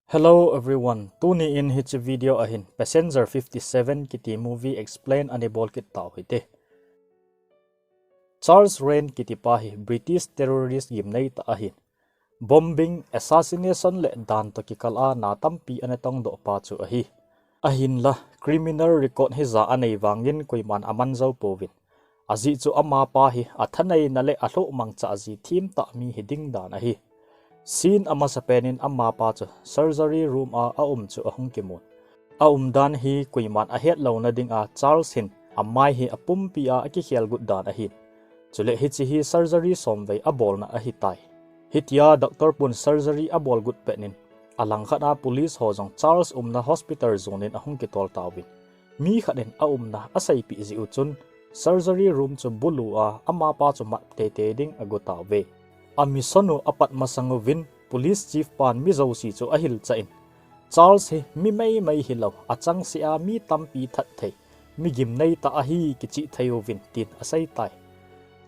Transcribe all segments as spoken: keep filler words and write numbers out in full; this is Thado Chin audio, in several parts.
Hello everyone, tuni in hiche video a hin Passenger fifty seven kiti movie explain ana bol kit tau hite. Charles Rane kiti pa hi British terrorist gimnei tah ahin, bombing, assassination le dan toh kikal a na tampi ana tongdoh pa chu ahi. Ahinla, criminal record hija anei vangin koiman aman jou pouvin. Ajeh chu amapa hi athaneina le alhoh mangcha ji thim tah mi hiding dan ahi. Scene amasapen in amapa chu surgery room a aum chu ahung kimun. Aumdan hi koiman ahet louna dinga Charles hin amai hi apumpi a akikhel got dan ahin. Chule hiche hi surgery somvei abolna ahitai. Hitia doctor pun surgery abol got pet in, alangkhat a police ho jong Charles umna hospital jon in ahung kitol tauvin. Mi khat in aumna aseipeh jeh u chun, surgery room chu bulu a amapa chu mat teitei ding ago tauve. Amission u apat masang uvin, police chief pan mi jouse chu ahilchah in, Charles hi mi meimei hilou, achangseh a mi tampi that thei, mi gimnei tah ahi kichih thei uvin, tin aseitai.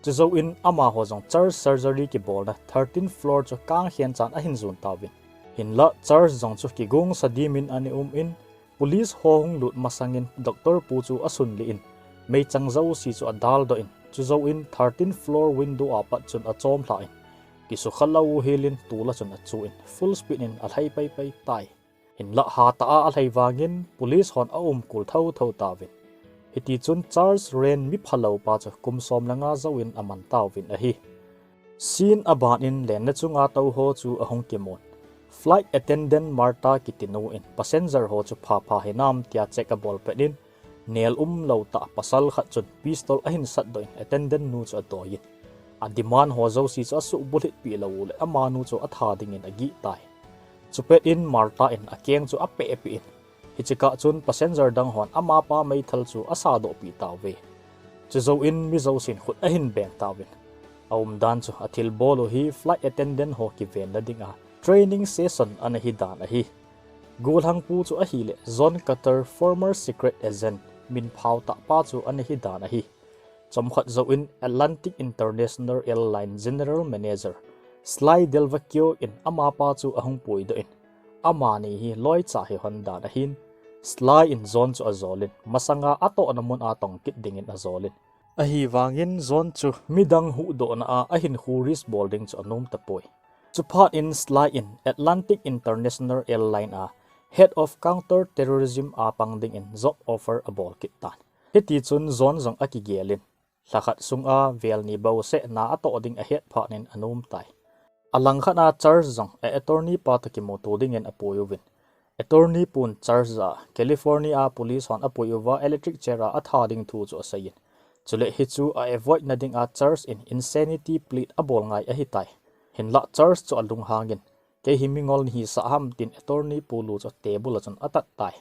Chujouvin amaho jong Charles surgery kibolna thirteenth floor chu kangkhen chan ahin jon tauvin. Hinla Charles jong chu kigongsa dimin ana um in, police ho hung lut masangin doctor pu chu asunlih in, meichang jouse chu adaldoh in, chujouvin thirteenth floor window a pat chun achomlha in, kisukha lou hel in tol a chun achu in, full speed in alhai paipai tai. Hinla hatah a alhai vangin police hon aumkul thotho tauvin. Hitichun Charles Rane mi phalou pa chu kum som le nga jouvin aman tauvin ahi. Scene aban in lenna chunga tou ho chu ahung kimun. Flight attendant Martha kitinu in passenger ho chu phapha hinam tia check abol pet in, nel umlou tah pasal khat chun pistol ahin satdoh in attendant nu chu adoi in, ademand ho jouse chu asuhbulhit peh lou uleh amanu chu atha dingin agih tai. Chupet in Martha in akeng chu apehpeh in, hiche kah chun passenger dang hon amapa meithal chu asadohpeh tauve. Chujouvin mi jousen khut ahin beng tauvin, aumdan chu athilbol u hi flight attendant ho kivenna dinga training session ana hidan ahi. Golhangpu chu ahileh John Carter, former secret agent, minphao tah pa chu ana hidan ahi. Chomkhat jouvin Atlantic International Airline General Manager Sly Del Vecchio in amapa chu ahung puidoh in, amani hi loicha hihon dan ahin, Sly in John chu ajol in, masanga atohna mun a tong kit dingin ajol in, ahivangin John chu midang huhdohna a ahinkho risk bol ding chu anom tapoi. Chuphat in Sly in Atlantic International Airline a Head of Counter Terrorism a pang dingin job offer abol kit tan. Hitichun John jong akigel in, lhakhat sunga vel ni bouseh na atoh ding ahet phat in anom tai. Alangkhat a Charles jong a attorney pa toh kimuto dingin apui uvin. Attorney pun Charles a California police hon apui uva electric chair a atha ding thu chu asei in, chule hichu a avoid na dinga Charles in insanity plea abol ngai ahitai. Hinla Charles chu alunghang in, kei hi mingol nahisah ham, tin attorney pu lu chu table a chun atat tai.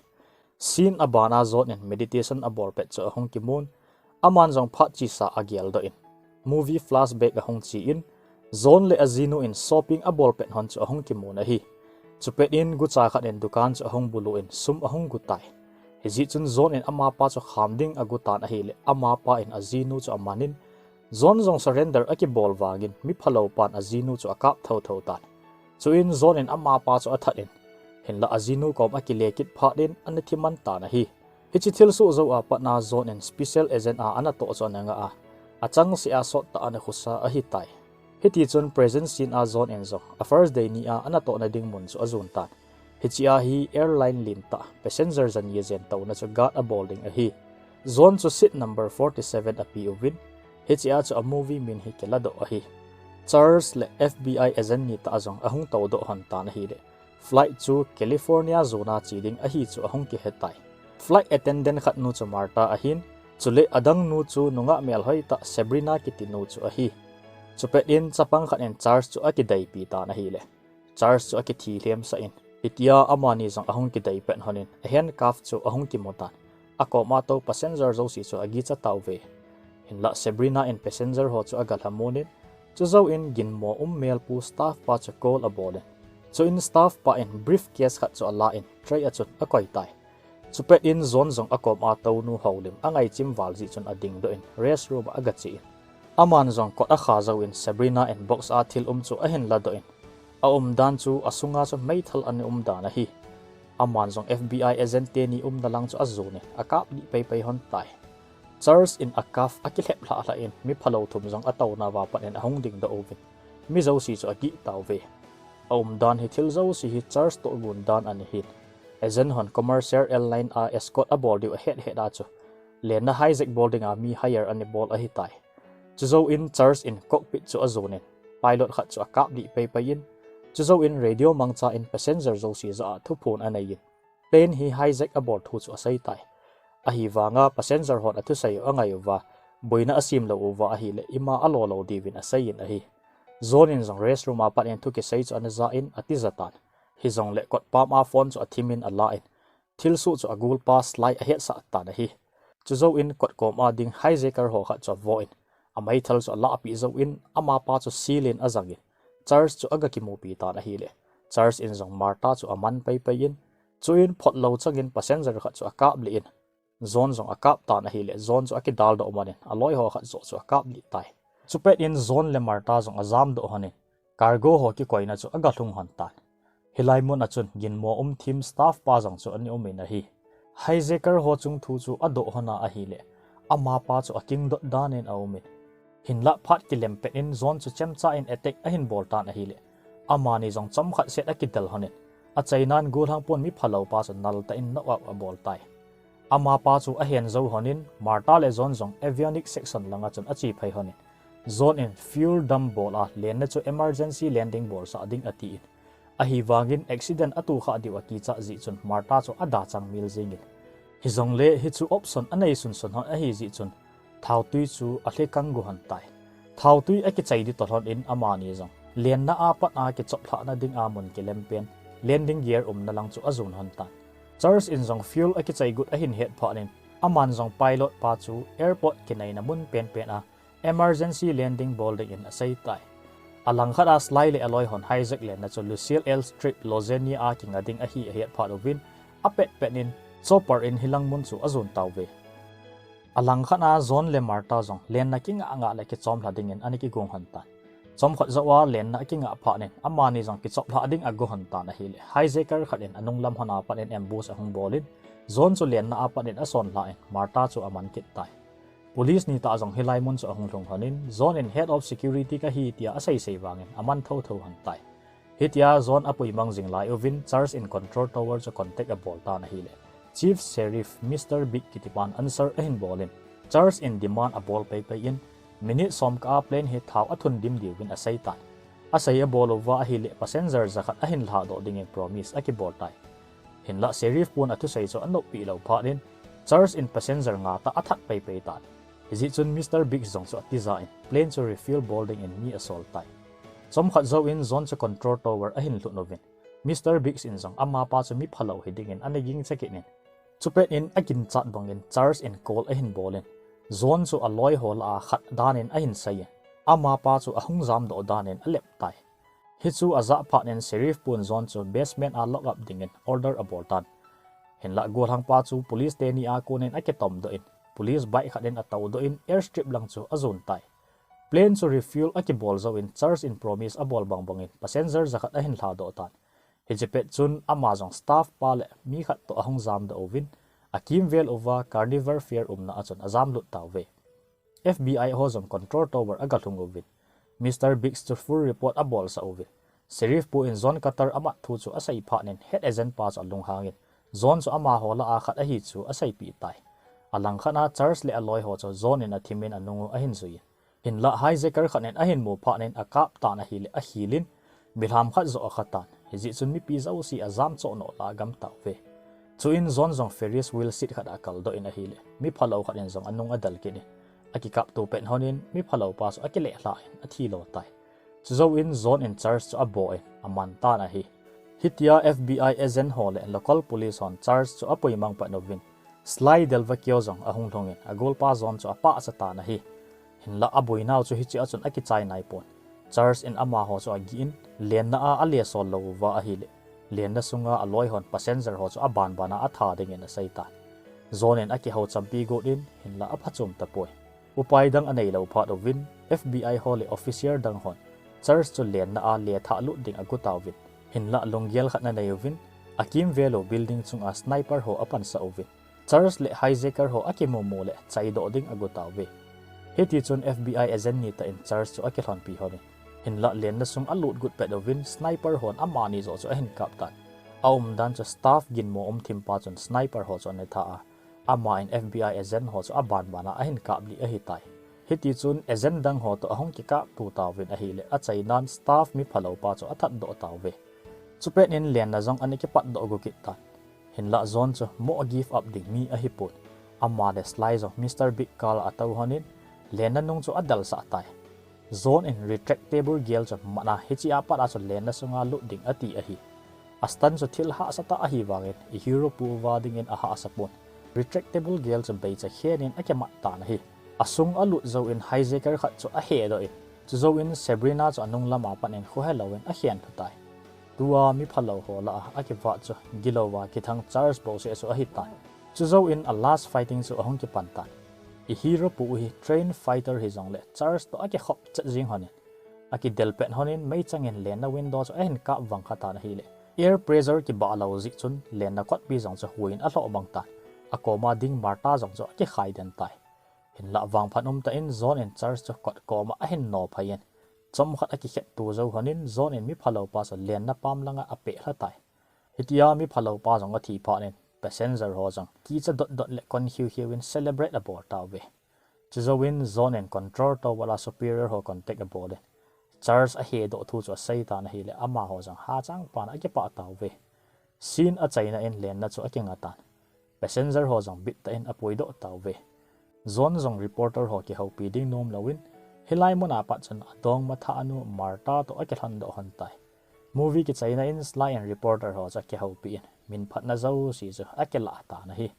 Scene abana John in meditation abol pet chu ahung kimun, aman jong phat chesa ageldoh in, movie flashback ahung che in, John le ajinu in shopping abol pet hon chu ahung kimun ahi. Chupet in gucha khat in dukan chu ahung bulu in sum ahung gu tai. Hijeh chun John in amapa chu kham ding agu tan ahileh amapa in ajinu chu aman in, John jong surrender akibol vangin mi phalou pan ajinu chu akap thotho tan. Chuin John in amapa chu athat in, hinla ajinu kom akile kit phat in ana thi man tan ahi. Hiche thilsoh jou a patna John in special agent a anatoh chu ana ngah a, achangseh a sottah ana khosa ahitai. Hitichun present scene a John in jong a first day ni a anatohna ding mun chu ajon tan. Hichea hi airline lentah passenger jani jen touna chu guard abol ding ahi. John chu seat number forty seven ape uvin, hichea chu a movie min hi kiladoh ahi. Charles le F B I agent nitah jong ahung toudoh hon tan ahileh, flight chu California jona che ding ahi chu ahung kihetai. Flight attendant khat nu chu Martha ahin, chule adang nu chu nungah melhoi tah Sabrina kiti nu chu ahi. Chupet in chapang khat in Charles chu akideipi tan ahileh, Charles chu akithi lhemsah in, hitia amani jong ahung kidei pet hon in a handcuff chu ahung kimu tan. Akoma tou passenger jouse chu agicha tauve. Hinla Sabrina in passenger ho chu agalhamun in, chujouvin ginmo um melpu staff pa chu call abol in, chuin staff pa in briefcase khat chu ala in tray a chun akoi tai. Chupet in John jong akoma tounu houlim angaichim val jeh chun adingdoh in restroom a agache in, aman jong kot akha jouvin Sabrina in box a thil um chu ahin ladoh in, A umdan chu asunga chu meithal ana umdan ahi. Aman jong F B I agent teni umna lang chu ajon in akap lih peipei hon tai. Charles in a cuff akilhep lhah lhah in mi phalou thum jong atouna uva pat in ahung dingdoh uvin, mi jouse chu agih tauve. A umdan hi thil jouse hi Charles toh gon dan ana hin, agent hon commercial airline a escort abol diu ahet het a chu lenna hijack bol dinga mi hire ana bol ahitai. Chujou in Charles in cockpit chu ajon in pilot khat chu akap lih peipei in, chujou in radio mangcha in passenger jouse jah a thuphon anei in, plane hi hijack abol thu chu asei tai. Ahivanga passenger hon athusei u angai uva, boina asemlou uva ahileh ima alo lou diuvin asei in ahi. John in jong restroom a pat in thu kisei chu ana ja in atija tan. Hijongleh kotpam a phone chu athim in ala in, thilsoh chu agolpa Sly ahetsah tan ahi. Chujou in kotkom a ding hijacker ho khat chu avo in, ameithal chu alahpeh jou in, amapa chu seal in ajang in, Charles chu agakimupi tan ahileh, Charles in jong Martha chu aman peipei in, chuin photlou chang in passenger khat chu akap lih in, John jong akap tan ahileh, John chu akidaldoh man in, aloi ho khat joh chu akap lih tai. Chupet in John le Martha jong ajamdoh hon in, cargo ho kikoina chu agalhung hon tan. Hilai mun a chun ginmo um thim staff pa jong chu ana um in ahi. Hijacker ho chung thu chu adoh hon a ahileh, amapa chu akingdot dan in aum in, hinlah phat kilem pet in John chu chemcha in attack ahin bol tan ahileh, amani jong chomkhat set akidel hon in, achainan golhang pon mi phalou pa chu naltah in knock out abol tai. Amapa chu ahen jou hon in, Martha le John jong avionics section lang a chun ache phei hon in, John in fuel dump bol a lenna chu emergency landing bolsah ding ati in, ahivangin accident ato khah diu akichat jeh chun Martha chu adachang mil jeng in, hijongle hichu option anei sunsun hon ahi jeh chun thaotui chu alhekang gu hon tai. Thaotui akichai di tolhon in amani jong lenna a pat a kichoplhahna dinga mun kilem pen landing gear umna lang chu ajon hon tan. Charles in jong fuel akichai got ahin het phat in, aman jong pilot pa chu airport kineina mun penpen a emergency landing bol dingin asei tai. Alangkhat a Sly le aloi hon hijack lenna chu Lucille Airstrip Lausanne a kinga ding ahi ahet phat uvin, apetpet in chopper in hilang mun chu ajon tauve. Alangkhat a John le Martha jong lenna kingah ngah le kichomlha dingin ana kigong hon tan. Chomkhat jou a lenna akingah phat in, amani jong kichoplhah ding ago hon tan ahileh, hijacker khat in anunglam hon a pat in ambush ahung bol in, John chu lenna a pat in asonlha in, Martha chu aman kit tai. Police ni tah jong hilai mun chu ahung lhung hon in, John in head of security kahi tia aseisei vangin aman thotho hon tai. Hitia John apuimang jing lai uvin, Charles in control tower chu contact abol tan ahileh, Chief Sheriff Mister Big kitipan answer ahin bol in, Charles in demand abol peipei in, minute som kah a plane hi thao athun dim diuvin asei tan. Asei abol uva ahileh passenger jakhat ahin lhadoh dingin promise akibol tai. Hinlah Sheriff pon athusei chu anoppeh lou phat in, Charles in passenger nga tah athat peipei tan. Hijeh chun Mister Biggs jong chu atija in, plane chu refuel bol dingin mi asol tai. Chomkhat jouvin John chu control tower ahin lhut uvin, Mister Biggs in jong amapa chu mi phalou hidingin ana gingcha kit in, chupet in aginchat bangin Charles in call ahin bol in, John chu aloi ho lah a khat dan in ahin sei in, amapa chu ahung jamdoh dan in alep tai. Hichu ajah phat in Sheriff pon John chu basement a lock up dingin order abol tan. Hinlah golhangpa chu police teni a kon in akitomdoh in, police bike khat in atoudoh in airstrip lang chu ajon tai. Plane chu refuel akibol jouvin Charles in promise abol bangbangin passenger jakhat ahin lhadoh tan. Hiche pet chun ama jong staff pa le mi khat toh ahung jamdoh uvin, akimvel uva Carnival Fair umna a chun ajamlut tauve. F B I ho jong control tower agalhung uvin, Mister Biggs chu full report abolsah uvin, Sheriff pu in John Carter amat thu chu asei phat in head agent pa chu alunghang in, John chu amaho lah a khat ahi chu aseipeh tai. Alangkhat a Charles le aloi ho chu John in athimin anung u ahin jui in, hinlah hijacker khat in ahin mu phat in akap tan ahile ahil in, milham khat joh akha tan. Hijeh chun mipi jouse ajam choh noh lah a agam tauve. Chuin John jong Ferris wheel seat khat a akaldoh in ahile, mi phalou khat in jong anung adel kit in, akikapto pet hon in mi phalou pa chu akileh lhah in athi lo tai. Chujouvin John in Charles chu abo in aman tan ahi. Hitia F B I agent ho le local police hon Charles chu apuimang pet uvin, Sly Delvecchio jong ahung lhung in agolpa John chu apahcha tan ahi. Hinlah aboinau chu hichea chun akichai naipon. Charles in amaho chu agih in, lenna a alesol lou uva ahile, lenna sunga aloi hon passenger ho chu abanban a atha dingin asei tan. John in akihou champi got in, hinlah aphachom tapoi. Upai dang aneilou phat uvin, F B I ho le officer dang hon Charles chu lenna a lethah lut ding agot tauvin, hinlah lunggel khat anei uvin, akimvel u building chunga sniper ho apansah uvin, Charles le hijacker ho akimumu le chaidoh ding agot tauve. Hitichun F B I agent ni tah in Charles chu akilhonpi lhonin, hinlah lenna sung alut got pet uvin sniper hon amani joh chu ahin kap tan. Aumdan chu staff ginmo um thimpa chun sniper ho chu anetha a, aman F B I agent ho chu abanbana ahin kaplih ahitai. Hitichun agent dang ho toh ahung kikapto tauvin ahile, achainan staff miphalou pa chu athatdoh tauve. Chupet in lenna jong ana kipatdoh got kit tan. Hinlah John chu moh give up ding mi ahipon, ama le Sly jong Mister Big kal a atou lhonin, lenna nung chu adelsah tai. John in retractable gel chu mana hichea pat a chu lenna sunga lut ding ati ahi. A stunt chu thil hahsa tah ahivangin, i hero pu uva dingin ahahsa pon. Retractable gel chu beicha khenin akimat tan ahi. Asung alut jouvin hijacker khat chu ahedoh in, chujouvin Sabrina chu anung lama pat in khohelouvin akhen lhu tai. Tua miphalou ho lah a akivat chu gilouva kithang Charles bouseh chu ahitai. Chujouvin a last fighting chu ahung kipan tan. I hero pu u hi trained fighter hijongle Charles toh akikhop chet jeng lhonin, akidel pet lhonin meichangin lenna window chu ahin kap vangkha tan ahile, air pressure kibah lou jeh chun lenna kotpi jong chu huiyin alhoh mang tan. Akoma ding Martha jong chu akikhai den tai. Hinlah vangphat umtah in John in Charles chu kot koma ahin nophai in, chomkhat akikhetto jou lhonin John in miphalou pa chu lenna pam langa apeh lha tai. Hitia miphalou pa jong athi phat in passenger ho jong kicha dotdot le kon khiukhiuvin celebrate abol tauve. Chujouvin John in control tower a superior ho contact abolin, Charles ahedoh thu chu asei tan ahile, amaho jong hachang pan akipah tauve. Scene achaina in lenna chu akinga tan. Passenger ho jong bittah in apuidoh tauve. John jong reporter ho kihoupi ding nom louvin, hilai muna pat chun adongma thah anu Martha toh akilhondoh lhon tai. Movie kichaina in Sly in reporter ho chu akihoupi in, min phatna jouse chu akilah tan ahi.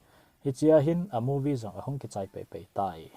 Hichea hin a movie jong ahung kichai peipei tai.